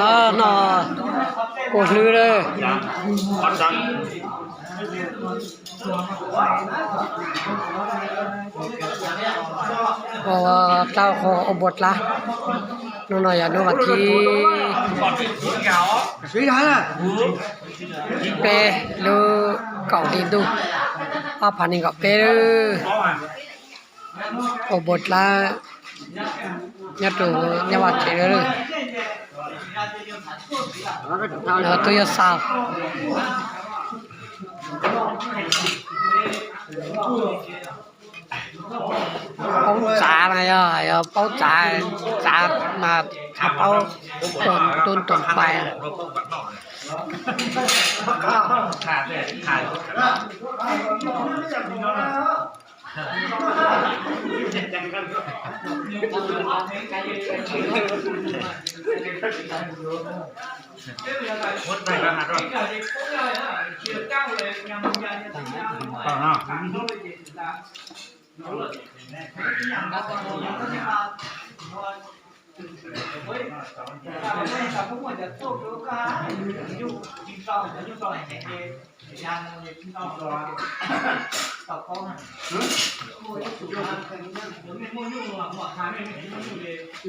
ລາວໜໍ່ ໂກລືເດີ ເພາະວ່າເຈົ້າຂໍອົບບົດລະ ໜໍ່ ໜໍ່ ຢ່າໂນວັດທີ ເປ ຫຼື ເກົາດີນດຸ ອາພານິງເກົາເປເດີ ໂອບົດລະຍະໂຕຍະວາເຈເດີ ເອີ ໂຕຍະສາວ ເປົາຈານະ ເປົາຈາ ຈານະ ເປົາຕົ້ນ ຕົ້ນ ຕົ້ນໄປ.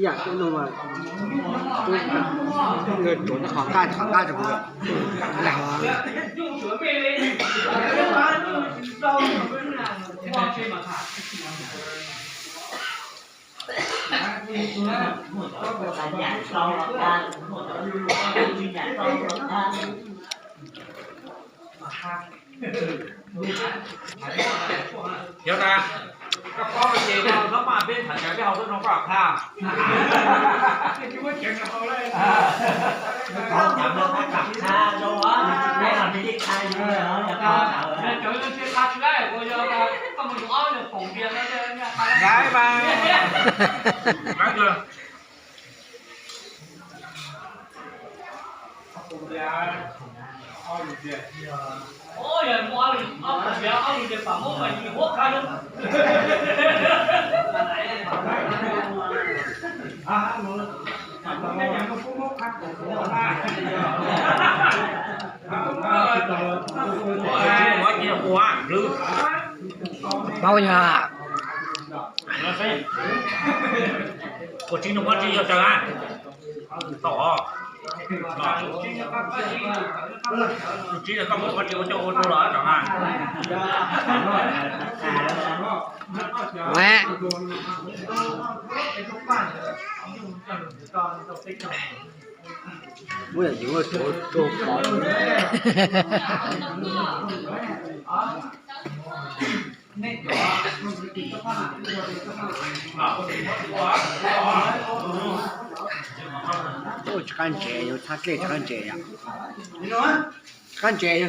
ຢາກເປັນໜໍ່ ເງິນໂຕຂອງການ ຂອງການຈະເບີດ ດຽວນະ ກະເປົາໄປເຈແລ້ວ ລາວມາເປັນ ຫາຍໃຈໄປເຮົາເພິ່ນນ້ອງປາກທາງ ເມົາຢາ ໂກຈິນໂນມາຈິ ເຈົ້ານະ ຕໍ່ ໂກຈິນໂນມາຈິ ເຈົ້າໂອໂຕລະ ເຈົ້ານະ ແວະ ໂອ້ ຈະກັນແຈຢູ່ ທາງເກດຈະກັນແຈຢູ່ ຈະກັນແຈຢູ່.